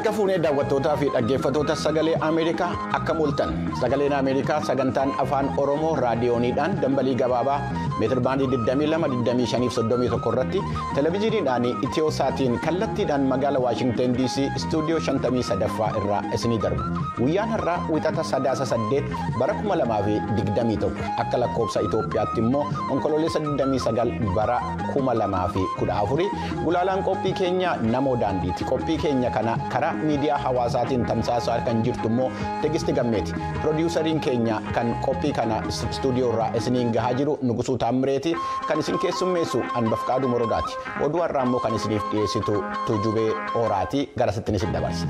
Harka fuunee daawwattootaa fi dhaggeeffattoota sagalee Ameerikaa akka mul'atan sagaleen Ameerikaa sagantaan afaan Oromoo raadiyooniidhaan dambalii gabaabaa meetir baandii 22, 25 irratti televezyiiniidhaan Itiyoo Saatiin kallattiidhaan magaala Waashingtan DC istuudiyoo 53ffaa irraa isinii darbu. Guyyaan har'aa wixata sadaasa 8 bara 2021 akka lakkoofsa Itoophiyaatti immoo onkoloolessa 29 bara 2014 gulaalaan qophii keenya namoo daandiiti. Qophii keenya kana karaa miidiyaa hawaasaatiin tamsaasaa kan jirtu immoo Tegisti Gammeeti. Piroodyuusariin keenya kan qophii kana istuudiyoo irraa isiniin gahaa jiru Nugusuu Taammireeti. Kan isin keessummeessu Anbafqaaduu Morodaati. Oduu har'aa immoo kan isiniif dhiyeessitu Tuujubee Horaati. Gara sittin isin dabarsa.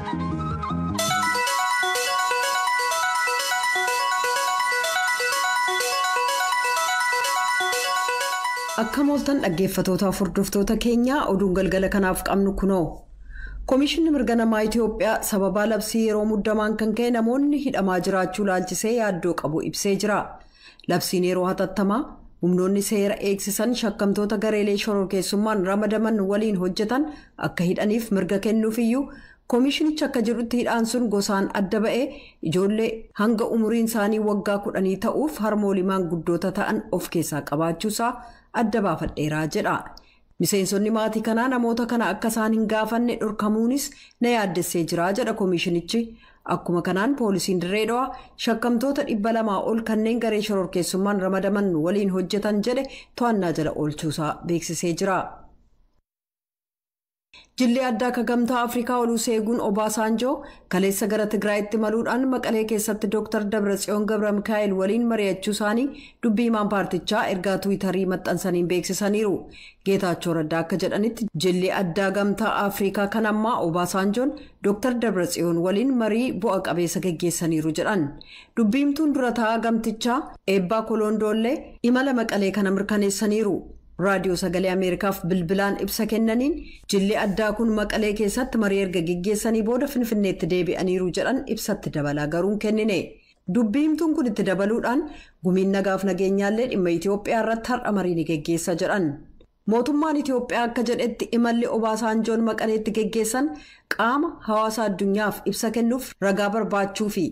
Akka mooltan dhaggeeffattootaaf hordoftoota keenyaa oduun galgala kanaaf qabnu kunoo. Komishinni mirga namaa Itoophiyaa sababaa labsii yeroo muddamaan kan ka'e namoonni hidhamaa jiraachuu laalchisee yaaddoo qabu ibsee jira. Labsiin yeroo hatattamaa humnoonni seera eegsisan shakkamtoota gareelee shororkeessummaan ramadaman waliin hojjetan akka hidhaniif mirga kennuufiyyuu komishinichi akka jedhutti hidhaan sun gosaan adda ba'ee ijoollee hanga umuriin isaanii waggaa 10 ta'uuf harmoolii maanguddoota ta'an of keessaa qabaachuusaa adda baafadheeraa jedha. Miseensonni maatii kanaa namoota kana akka isaan hin gaafanne dhorkamuunis na yaaddessee jira jedha komishinichi. Akkuma kanaan poolisiin Dirree Dhawaa shakkamtoota 200 ol kanneen garee shororkeessummaan ramadaman waliin hojjetan jedhe to'annaa jala oolchuusaa beeksisee jira. Jilli addaa akka gamtaa Afrikaa Oluseeguun Obaasanjoo kaleessa gara Tigraayitti maluudhaan Maqalee keessatti Dr. Dabratsiyoon Gabra Mikaa'el waliin mari'achuu isaanii dubbii himaan paartichaa ergaa Tiwiitarii maxxansaniin beeksisaniiru. Geetaachoo Raddaa akka jedhanitti jilli addaa gamtaa Afrikaa kan ammaa Obaasanjoon Dr. Dabratsiyoon waliin marii bu'a qabeessa geggeessaniiru jedhan. Dubbii himtuun dura taa'aa gamtichaa Eebbaa Kolondoollee imala Maqalee kana mirkaneessaniiru. Raadiyoo sagalee Ameerikaaf bilbilaan ibsa kennaniin jilli addaa kun Maqalee keessatti marii erga geggeessanii booda Finfinneetti deebi'aniiru jedhan ibsatti dabalaa garuun kennine. Dubbii himtuun kun itti dabaluudhaan gumiin nagaaf nageenyaallee dhimma Itoophiyaa irratti har'a marii ni geggeessa jedhan. Mootummaan Itoophiyaa akka jedhetti imalli Obaasanjoon Maqaleetti geggeessan qaama hawaasa addunyaaf ibsa kennuuf ragaa barbaachuufi.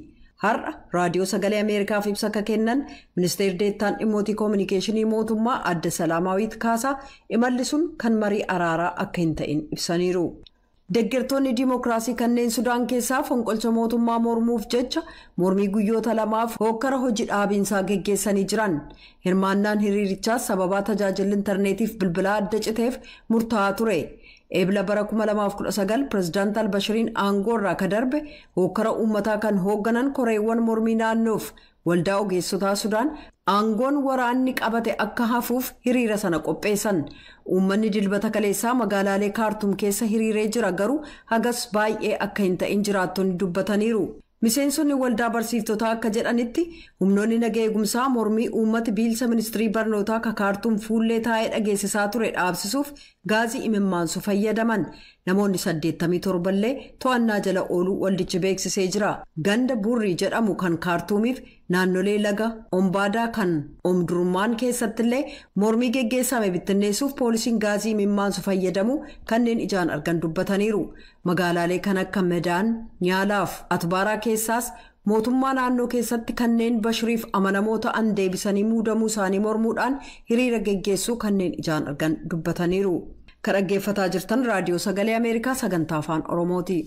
Har'a raadiyoo sagalee Ameerikaaf ibsa akka kennan ministeerri deettaan dhimmoota koominikeeshinii mootummaa adda Salaamaawwiit Kaasaa imalli sun kan marii araaraa akka hin ta'in ibsaniiru. Deeggartoonni diimokiraasii kanneen Sudaan keessaa fonqolcha mootummaa mormuuf jecha mormii guyyoota lamaaf hokkara hojii dhaabiinsaa geggeessanii jiran. Hirmaannaan hiriirichaas sababaa tajaajilli intarneetiif bilbilaa adda citeef murtaa'aa ture. Eebila bara 2019 pirezidaant Albashiriin aangoo irraa ka darbe hokkara uummataa kan hoogganan koreewwan mormii naannoof waldaa ogeessotaa Sudaan aangoon waraanni qabate akka hafuuf hiriira sana qopheessan. Uummanni dilbata kaleessaa magaalaalee Kaartum keessa hiriiree jira garuu hagas baay'ee akka hin ta'in jiraattonni dubbataniiru. Miseensonni waldaa barsiiftotaa akka jedhanitti humnoonni naga eegumsaa mormii uummati biilsa ministirii barnootaa ka Kaartum fuullee taa'ee dhageessisaa ture dhaabsisuuf gaazii imimmaansu fayyadaman. Namoonni 87 illee to'annaa jala ooluu waldichi beeksisee jira. Ganda Burrii jedhamu kan Kaartuumiif naannolee laga Ombaadaa kan Omdurmaan keessattillee mormii geggeessame bittinneessuuf poolisiin gaazii imimmaansu fayyadamu kanneen ijaan argan dubbataniiru. Magaalaalee kan akka Medaan, Nyaalaaf Atbaaraa keessaas mootummaa naannoo keessatti kanneen Bashiriif amanamoo ta'an deebisanii muudamuu isaanii mormuudhaan hiriira geggeessuu kanneen ijaan argan dubbataniiru. Kan dhaggeeffataa jirtan raadiyoo sagalee Ameerikaa sagantaa afaan Oromooti.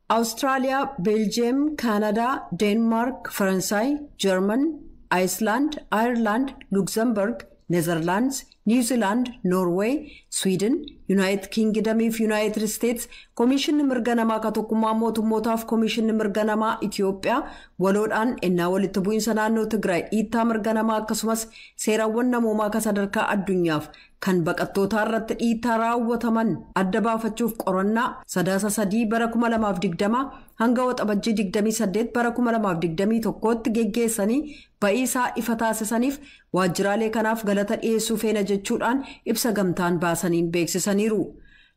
Awustiraaliyaa, Beeljiyeem, Kaanadaa, Deenmaark, Faransaay, Jarman, Ayislaand, Ayirlaand, Lugzamburg, Neezerlaandis, Niwuziilaand, Noorweey, Swiidin, Yuunaayitid Kiingidamii fi Yuunaayitid Isteets Komishinni mirga namaa ka tokkummaa mootummootaaf Komishinni mirga namaa Itoophiyaa waloodhaan ennaa walitti bu'iinsa naannoo Tigraay dhiittaa mirga namaa akkasumas seerawwan namoomaa ka sadarkaa addunyaaf kan baqattootaa irratti dhiittaa raawwataman adda baafachuuf qorannaa sadaasa 3 bara 2020 hanga waxabajjii 28 bara 2021tti geggeessanii ba'iisaa ifa taasisaniif waajjiraalee kanaaf galata dhiyeessuu feena jechuudhaan ibsa gamtaan baasaniin beeksisaniiru.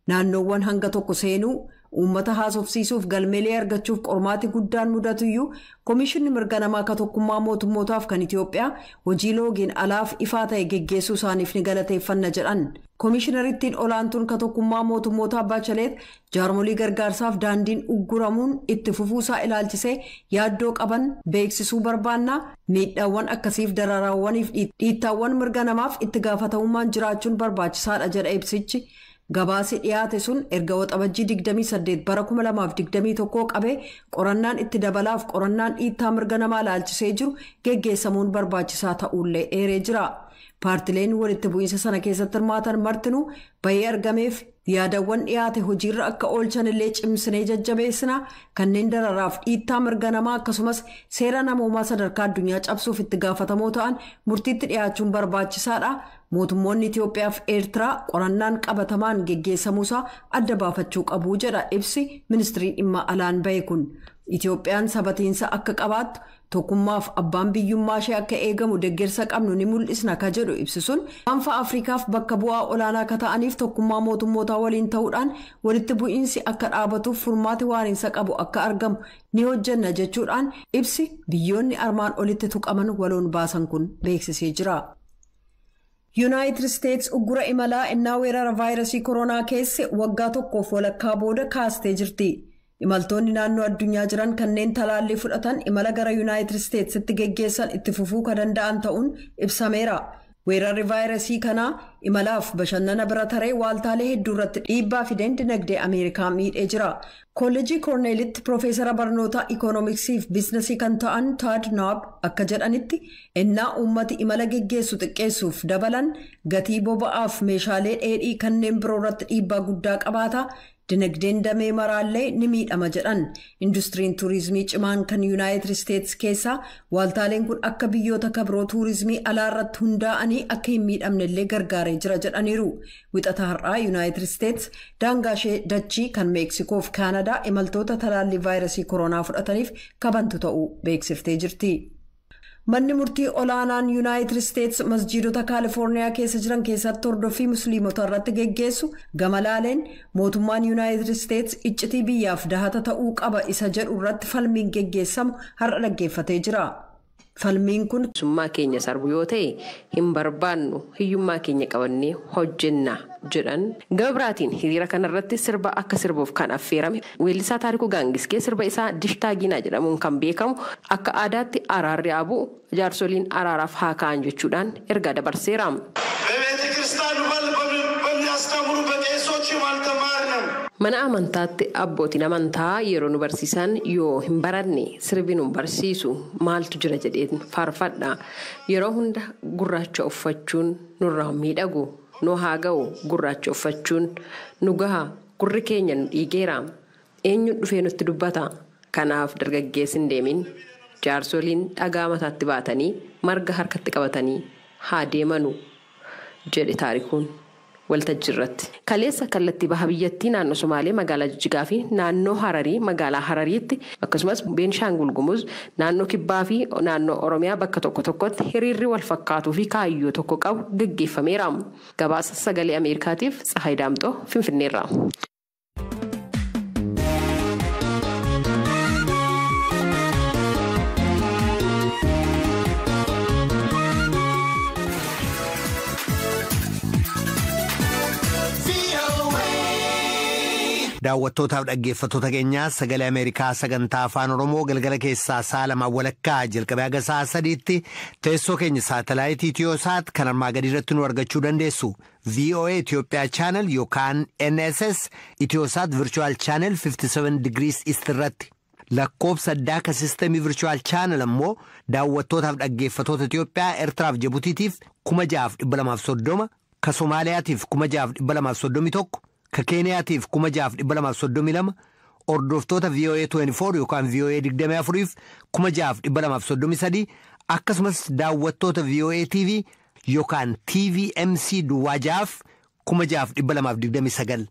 Naannoowwan hanga tokko seenuu Uummata haasofsiisuuf galmeelee argachuuf qormaati guddaan mudatuyyuu Komishinni mirga namaa akka tokkummaa mootummootaaf kan Itiyoophiyaa hojii loogiin alaaf ifaa ta'e geggeessuu isaaniif ni galateeffanna jedhan. Komishiinarittiin olaantuun ka tokkummaa mootummootaa Baacheleet jaarmolii gargaarsaaf daandiin ugguramuun itti fufuusaa ilaalchisee yaaddoo qaban beeksisuu barbaanna. Miidhaawwan akkasiif dararaawwaniif dhiittaawwan mirga namaaf itti gaafatamummaan jiraachuun barbaachisaadha jedha ibsichi. Gabaasi dhiyaate sun erga waxabajjii 28 bara 2021 qabee qorannaan itti dabalaaf qorannaan dhiittaa mirga namaa ilaalchisee jiru geggeessamuun barbaachisaa ta'ullee eeree jira. Paartileen walitti bu'iinsa sana keessatti hirmaatan martinuu bay'ee argameef yaadawwan dhiyaate hojiirra akka oolchan illee cimsinee jajjabeessina. Kanneen dararaaf dhiittaa mirga namaa akkasumas seera namoomaa sadarkaa addunyaa cabsuuf itti gaafatamoo ta'an murtiitti dhiyaachuun barbaachisaadha. Mootummoonni Itiyoophiyaa fi Eertiraa qorannaan qabatamaan geggeessamuusaa adda baafachuu qabu jedha ibsi ministirii dhimma alaan bahe kun. Itiyoophiyaan sabatiinsa akka qabaattu tokkummaaf abbaan biyyummaa ishee akka eegamu deeggarsa qabnu ni mul'isna ka jedhu ibsi sun gaanfa Afrikaaf bakka bu'aa olaanaa akka ta'aniif tokkummaa mootummootaa waliin ta'uudhaan walitti bu'iinsi akka dhaabatuuf furmaati waariinsa qabu akka argamu ni hojjenna jechuudhaan ibsi biyyoonni armaan olitti tuqaman waloon baasan kun beeksisee jira. Yuunaayitid Isteets uggura imalaa innaa weerara vaayirasii koronaa keessa waggaa tokkoof walakkaa booda kaastee jirti. Imaltoonni naannoo addunyaa jiran kanneen talaallii fudhatan imala gara Yuunaayitid Isteetsitti geggeessan itti fufuu kan danda'an ta'uun ibsameera. Weerarri vaayirasii kanaa imalaaf bashannana bira taree waaltaalee hedduu irratti dhiibbaa fideen dinagdee Ameerikaa miidhee jira. Kolleejii Koorneelitti Piroofeesara barnoota Ikoonomiksii fi Biizinasii kan ta'an Taad Naab akka jedhanitti ennaa uummati imala geggeessu xiqqeessuuf dabalan gatii boba'aaf meeshaalee dheedhii kanneen biroo irratti dhiibbaa guddaa qabaata. Dinagdeen damee maraallee ni miidhama jedhan. Industiriin tuurizimii cimaan kan Yuunaayitid Isteets keessaa waaltaaleen kun akka biyyoota kabiroo tuurizimii alaa irratti hundaa'anii akka hin miidhamnellee gargaaree jira jedhaniiru. Wixata har'aa Yuunaayitid Isteets daangaa ishee dachii kan Meeksikoo fi Kaanadaa imaltoota talaallii vaayirasii koronaa fudhataniif kabantu ta'uu beeksiftee jirti. Manni murtii olaanaan Yuunaayitid Isteets masjiidota Kaalifoorniyaa keessa jiran keessatti hordoffii musliimota irratti geggeessu gama laaleen mootummaan Yuunaayitid Isteets iccitii biyyaaf dahata ta'uu qaba isa jedhu irratti falmiin geggeessamu har'a dhaggeeffatee jira. Falmiin kun hiyyummaa keenya sarbu yoo ta'e hin barbaannu hiyyummaa keenya qabannee hojjenna jedhan. Gama biraatiin hiriira kanarratti sirba akka sirbuuf kan affeerame weellisaa Taarikuu Gaangiskee sirba isaa Dishtaaginaa jedhamuun kan beekamu akka aadaatti araarri haa jaarsoliin araaraaf haa ka'an jechuudhaan ergaa dabarseera. Mana amantaatti abbootiin amantaa yeroo nu barsiisan yoo hin baranne sirbi nu barsiisu maaltu jira jedheen faarfadha. Yeroo hunda gurraacha uffachuun nurraa miidhagu nu haa ga'u gurraacha uffachuun nu gaha gurri keenya nu dhiigeera. Eenyuun dhufee nutti dubbata? Kanaaf dargaggeessi hin deemin jaarsoliin dhagaa mataatti baatanii marga harkatti qabatanii haa deemanu jedhe Taarikuun. Waltajjii irratti. Kaleessa kallattii baha biyyattii naannoo Somaalee magaalaa Jijjigaa fi naannoo Hararii magaalaa Harariitti akkasumas Beenshaangul Gumuz naannoo Kibbaa fi naannoo Oromiyaa bakka tokko tokkotti hiriirri wal fakkaatuu fi kaayyoo tokko qabu gaggeeffameera. Gabaasa sagalee Ameerikaatiif Tsahaay Daamxoo Finfinneerra. Daawwattootaaf dhaggeeffattoota keenyaa sagalee Ameerikaa sagantaa afaan Oromoo galgala keessaa sa'a lamaa walakkaa jalqabee haga sa'a sadiitti teessoo keenya saatalaayitii Itiyoosaat kan armaa gadii irratti nu argachuu dandeessu. VOA Itoophiyaa chaanal yookaan NSS Itiyoosaat Virtual Channel 57 degrees East irratti. Lakkoofsa addaa ka sistemii Virtual Channel ammoo daawwattootaaf dhaggeeffattoota Itiyoophiyaa Eertiraaf Jibutiitiif 6,230 ka Somaaliyaatiif 6,231 ka Keeniyaatiif 6,232 hordoftoota VOA 24 yookaan VOA 24 6,233 akkasumas daawwattoota VOA TV yookaan TVMC duwwaa ja'aaf 6,229.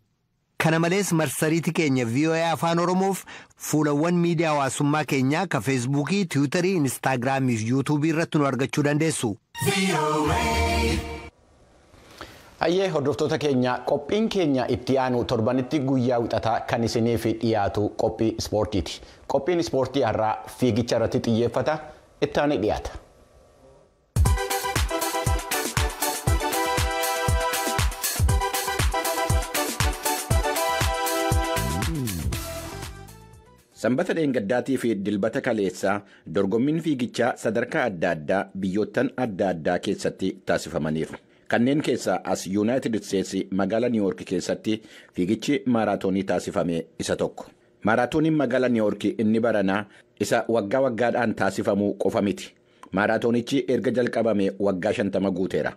Kana malees marsariitii keenya VOA Afaan Oromoof fuulawwan miidiyaa hawaasummaa keenyaa ka Feesbuukii, Tiwiitarii, Inistaagiraamii fi Yuutuubii irratti nu argachuu dandeessu. Hayyee hordoftoota keenya, qophiin keenya itti aanu torbanitti guyyaa Wixataa kan isiniif dhiyaatu qophii ispoortiiti. Qophiin ispoortii har'aa fiigicha irratti xiyyeeffata, itti aanee dhiyaata. Sanbata dheengaddaatii fi Dilbata kaleessaa dorgommiin fiigichaa sadarkaa adda addaa biyyoottan adda addaa keessatti taasifamaniiru. Kanneen keessaa as Yuunaayitid Isteetsi magaalaa Niiwoork keessatti fiigichi maaraatoonii taasifame isa tokko. Maaraatooniin magaalaa Niiwoork inni baranaa isa waggaa waggaadhaan taasifamuu qofa miti. Maaraatoonichi erga jalqabame waggaa 50 guuteera.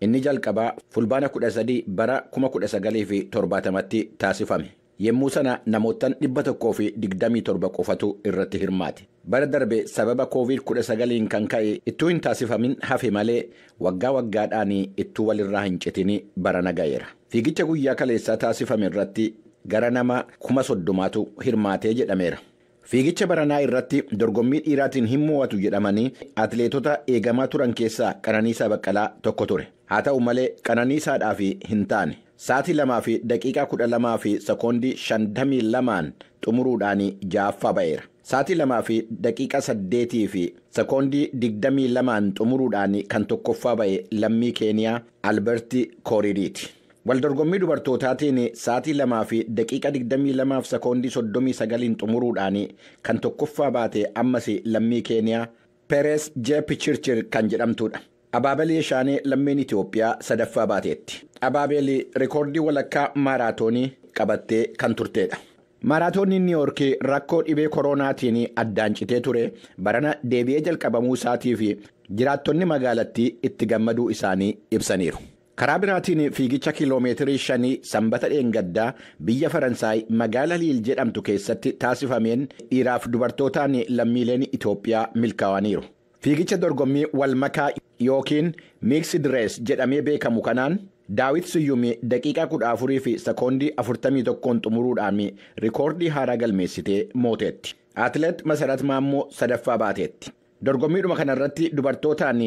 Inni jalqabaa Fulbaana 13 bara 1970tti taasifame. Yemmuu sana namoottan 127 qofatu irratti hirmaate. Bara darbe sababa COVID-19 kan ka'e ittuu hin taasifamin hafe malee waggaa waggaadhaan ittuu walirraa hin citin barana ga'eera. Fiigicha guyyaa kaleessaa taasifame irratti gara nama 30,000tu hirmaatee jedhameera. Fiigicha baranaa irratti dorgommii dhiiraatiin hin mo'atu jedhamanii atileetota eegamaa turan keessaa Qananiisaa Baqqalaa tokko ture. Haa ta'u malee, Qananiisaadhaaf hin taane. Sa'aatii 2 fi daqiiqaa 12 fi sekoondii 52n xumuruudhaan ja'affaa ba'eera. Sa'aatii 2 fi daqiiqaa 8 fi sekoondii 22n xumuruudhaan kan tokkoffaa ba'e lammii Keeniyaa Alberti Kooriiriiti. Waldorgommii dubartootaatiin sa'aatii 2 fi daqiiqaa 22 fi sekoondii 39n xumuruudhaan kan tokkoffaa baate ammas lammii Keeniyaa Perees Jeep Chirchir kan jedhamtudha. Abaabel Yeshaanee lammiin Itoophiyaa sadaffaa baateetti. Abaabel rikoordii walakkaa maaraatoonii qabattee kan turtedha. Maaraatooniin Niiwoork rakkoo dhibee koronaatiin addaan citee ture barana deebi'ee jalqabamuu isaatii fi jiraattonni magaalattii itti gammaduu isaanii ibsaniiru. Karaa biraatiin fiigicha kiiloomeetirii 5 Sanbata dheengaddaa biyya Faransaay magaala Liil jedhamtu keessatti taasifameen dhiiraaf dubartootaan lammiileen Itoophiyaa milkaa'aniiru. Fiigicha dorgommii walmakaa yookiin mixed race jedhamee beekamu kanaan Daawit Siyyumii daqiiqaa 14 fi sekoondii 41n xumuruudhaan rikoordii haaraa galmeessitee mooteetti. Atileet Masarat Maammoo sadaffaa baateetti. Dorgommiidhuma kanarratti dubartootaan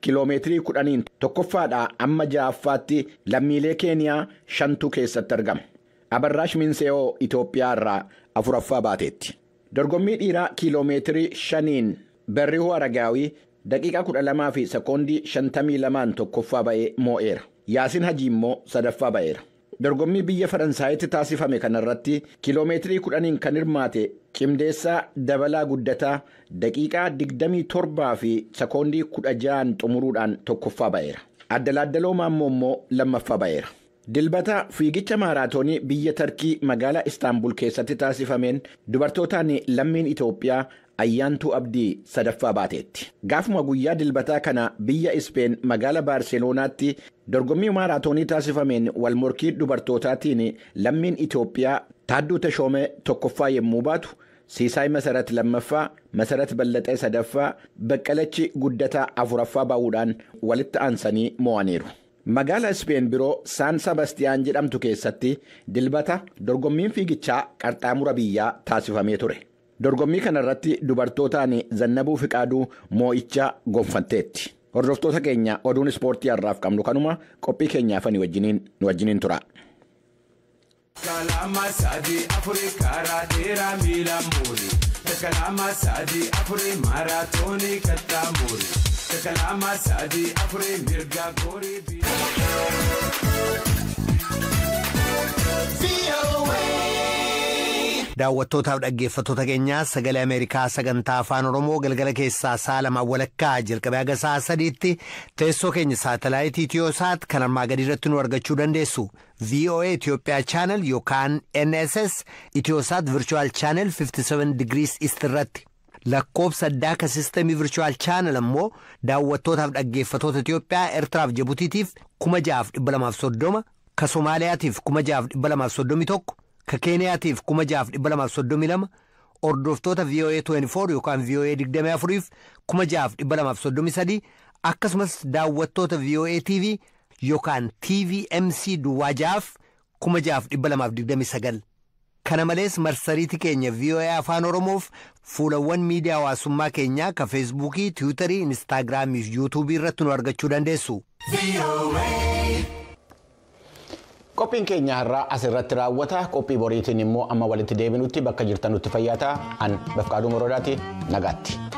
kiiloomeetirii 10n tokkoffaadhaa amma ja'affaatti lammiilee Keeniyaa shantu keessatti argama. Abarraash Minseeyoo Itoophiyaa irraa afuraffaa baateetti. Dorgommii dhiiraa kiiloomeetirii 5n Berrihuu Aragaawii daqiiqaa 12 fi sekoondii 52n tokkoffaa ba'ee moo'eera. Yaasin Hajii immoo sadaffaa ba'eera. Dorgommii biyya Faransaayiti taasifame kanarratti kiiloomeetirii 10n kan hirmaate Cimdeessaa Dabalaa Guddataa daqiiqaa 27 fi sekoondii 16n xumuruudhaan tokkoffaa ba'eera. Addalaaddaloo Maammoo immoo lammaffaa ba'eera. Dilbata fiigicha maaraatoonii biyya Tarkii magaalaa Istaanbul keessatti taasifameen dubartootaan lammiin Itoophiyaa Ayyaantuu Abdii sadaffaa baateetti. Gaafuma guyyaa Dilbataa kana biyya Ispeen magaalaa Baarseloonaatti dorgommii maaraatoonii taasifameen walmorkii dubartootaatiin lammiin Itoophiyaa Taadduu Tashoomee tokkoffaa yommuu baatu, Siisaay Masarat lammaffaa, Masarat Ballaxee sadaffaa, Baqqalachi Guddataa afuraffaa ba'uudhaan walitti aansanii mo'aniiru. Magaala Ispeen biroo Saan Sabastiyaan jedhamtu keessatti Dilbata dorgommiin fiigichaa qaxxaamura biyyaa taasifamee ture. Dorgommii kanarratti dubartootaan Zannabuu Fiqaaduu moo'ichaa gonfatteetti. Hordoftoota keenya, oduun ispoortii har'aaf qabnu kanuma. Qophii keenyaafanii wajjiniin nu wajjiniin tura. Kalama sadi afuri, karaa dheeraa miila muuri. Kalama sadi afuri, maaraatoonii kattaa muuri. Kalama sadi afuri, mirga goorii. Daawwattootaaf dhaggeeffattoota keenyaa, Sagalee Ameerikaa sagantaa Afaan Oromoo galgala keessaa sa'a 2 walakkaa jalqabee haga sa'a 3tti teessoo keenya saatalaayitii Itiyoosaat kan armaa gadii irratti nu argachuu dandeessu. VOA Itoophiyaa channel yookaan NSS Itiyoosaat Virtual Channel 57 degrees East irratti. Lakkoofsa addaa ka sistemii Virtual Channel ammoo daawwattootaaf dhaggeeffattoota Itiyoophiyaa, Eertiraaf Jibutiitiif 6230, ka Somaaliyaatiif 6231, ka Keeniyaatiif 6232, hordoftoota VOA 24 yookaan VOA 24f 6233, akkasumas daawwattoota VOA TV yookaan TVMC duwwaa 6f 6229. Kana malees marsariitii keenya VOA Afaan Oromoof fuulawwan miidiyaa hawaasummaa keenyaa ka Feesbuukii, Tiwiitarii, Inistaagiraamii fi Yuutuubii irratti nu argachuu dandeessu. Qophiin keenya har'aa asirratti raawwata. Qophii boriitiin immoo amma walitti deebinutti bakka jirtanutti fayyaa ta'aa. An Bafqaaduu Morodaati. Nagaatti.